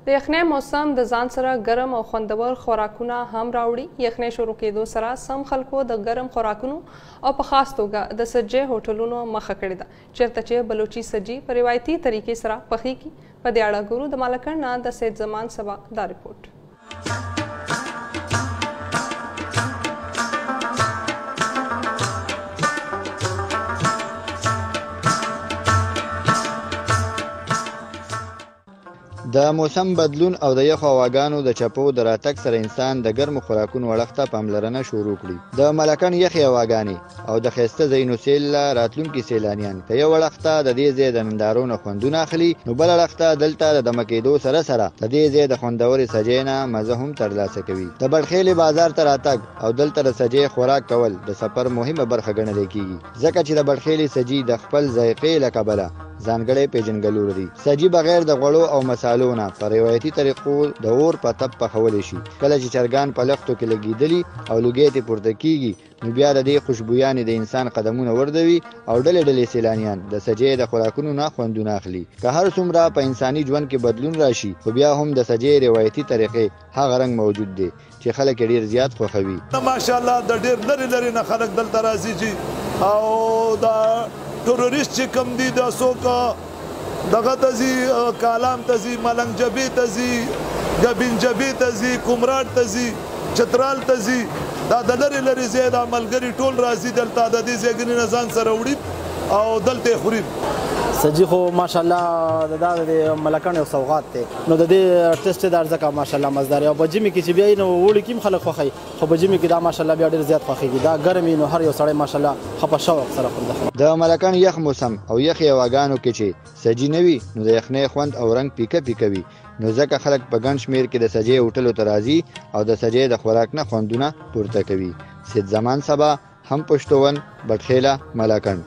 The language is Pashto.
د یخنۍ موسم د ځان سره ګرم او خوندور خوراکونه هم راوړي. یخنۍ شروع کېدو سره سم خلکو د ګرم خوراکونو او په خاص توګه د سجې هوټلونو مخه کړې ده، چېرته چې بلوچي سجي په روایتي طریقې سره پخېږي. په دې اړه ګورو د مالکنډ نه د سید زمان سبا دا رپورټ. د موسم بدلون او د یخو هواګانو د چپو د راتګ سره انسان د ګرمو خوراکونو اړخ ته پاملرنه شروع کړي. د ملکن یخې هواګانې او د ښایسته ځایونو سیل له راتلونکي سیلانیان که یو اړخ ته د دې ځای د نندارو نه خوندونه اخلي، نو بل اړخ ته دلته د دمه کېدو سره سره د دې ځای د خوندورې سجې نه مزه هم ترلاسه کوي. د بړخېلې بازار ته راتګ او دلته د سجې خوراک کول د سفر مهمه برخه ګڼل کېږي، ځکه چې د بړخېلې سجي د خپل ذایقې له کبله ځانګړی پېژندګلو لري. سجي بغیر د غوړو او مسالو نه په روایتي طریقو د اور په تپ پخولی شي. کله چې چرګان په لښتو کې لګېدلي او لوګی ترې پورته کېږي، نو بیا د دې خوشبویانې د انسان قدمونه وردوي او ډلې ډلې سیلانیان د سجې د خوراکونو نه خوندونه اخلي. که هر څومره په انساني ژوند کې بدلون راشي، خو بیا هم د سجې روایتي طریقې هغه رنګ موجود دی چې خلک یې ډېر زیات خوښوي. ماشاءالله د ډېر لرې لرې نه خلک دلته راځي چې او دا ټوریست چې کوم دي، دا څوک دغه ته ځي، کالام ته ځي، ملنګ جبې ته ځي، ګبین جبې ته ځي، کومراټ ته ځي، چترال ته ځي، دا د لرې لرې ځای دا ملګري ټول راځي دلته، د دې ځایګنې نه ځان سره وړي او دلته یې خوري. سجي خو ماشاءالله دا د ملکڼ یو سوغات دی، نو د دې ټیسټ دا ځکه ماشاءالله مزدار. او په ژمي کې چې بیا نو اوړي کې هم خلک خوښوي، خو په ژمي کې دا ماشاءالله بیا ډېر زیات خوښېږي. دا ګرم وي نو هر یو سړی ماشاءالله ښه په شوق سره خوري. د ملکڼ یخ موسم او یخې هواګانو کې چې سجي نه وي، نو د یخنۍ خوند او رنګ پیکه پیکه وي، نو ځکه خلک په ګڼ شمېر کې د سجې هوټلو ته راځي او د سجې د خوراک نه خوندونه پورته کوي. سید زمان سبا، هم پښتون، بټخېله، ملاکنډ.